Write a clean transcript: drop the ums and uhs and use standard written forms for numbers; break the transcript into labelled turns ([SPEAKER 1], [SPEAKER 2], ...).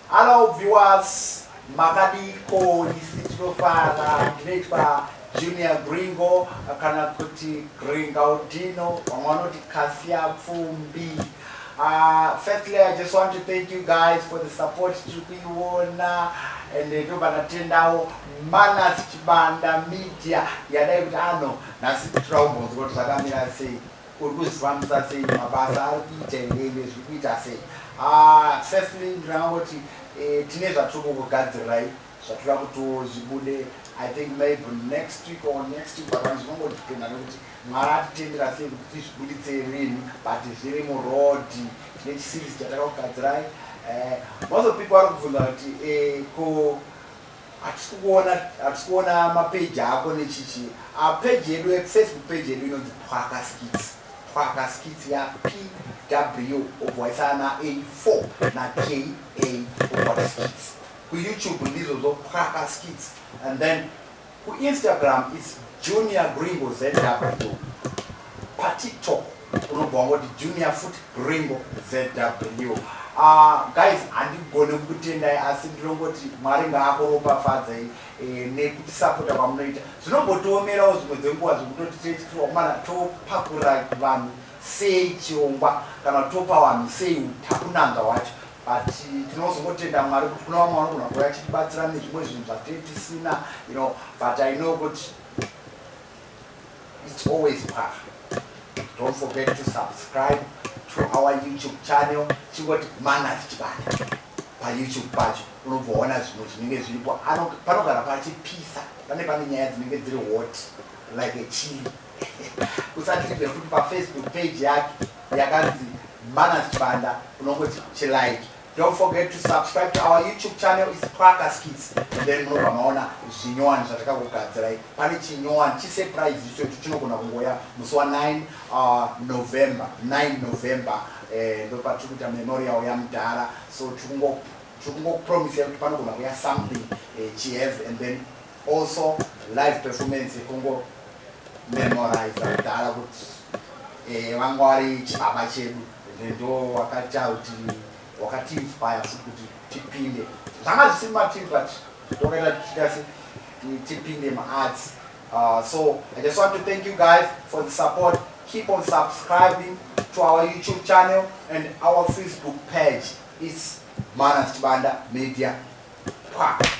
[SPEAKER 1] Hello viewers, makadiko? Isi tinofara. Ndinoitwa Junior Gringo kana kuti Gringaudino, vamwe vanoti Kasia Pfumbi. Firstly, I just want to thank you guys for the support tiri kuiona, and ndobva ndatendawo Manas Chibanda Media yadai kuti ano nhasi tira kumbonzwa kuti zvakamira sei, uri kuzvifambisa sei, mabasa ari kuita here, ende zviri kuita sei. Firstly, ndinangoti tine zvatiri kukugadzirirai zvatira kuti zvibude, I think maybe next week or next week, but zvinongodependa nekuti Mwari atitendera sei kuti tizvibuditse rini, but zviri murodhi. Tine chiseries chatakakugadzirai. Most of people vari kubvunza kuti ko hatisi kuona mapeji ako nechichi. Page yedu yeFacebook, page yedu inonzi Pwaka Skits. Pwaka Skits ya PW, obva waisa na A4 na KA, obva Skits. KuYouTube ndizvozvo, Pwaka Skits, and then kuInstagram is Junior Gringo ZW. PaTikTok unobva wangoti Junior foot Gringo ZW. Guys, handigone kukutendai, asi ndinongoti Mwari ngaakuropafadzei nekutisapota kwamunoita. Zvinombotiomerawo zvimwe dzenguva zvekutoti tichiomana topakurira vanhu sei chirongwa kana topa vanhu sei utakunanzva hwacho, but tinozongotenda Mwari kuti kuna vamwe vanogona kuuya achitibatsira nezvimwe zvinhu zvatee tisina, but I know kuti it's always Pwaka. Don't forget to subscribe to our YouTube channel. Chingoti Manas Chibanda paYouTube pacho, unobva waona zvimwe zvinenge zviripo. Panogara pachipisa, pane nyaya dzinenge dziri hot like a chili. Usati tibve futi paFacebook page yake yakanzi Manas Chibanda, unongoti chilike. Don't forget to subscribe to our YouTube channel, is Pwaka Skits, and then munobva maona zvinyowani zvatakakugadzirai. Pane chinyowani chisurprise ichocho chinogona kungoya musi wa9 November. 9 November ndopatiri kuita memorial yamudhara, so tiri kungokupromisai kuti panogona kuya something chiheavy, and then also live performance yekungo memorize mudhara kuti vanga vari chibaba chedu, ende ndo wakaita kuti wakatiinspire futi kuti tipinde. Zvanga zvisiri matiri, but ndokaita tichitasi tipinde maarts. So I just want to thank you guys for the support. Keep on subscribing to our YouTube channel and our Facebook page. It's Manas Chibanda Media. Pwaka.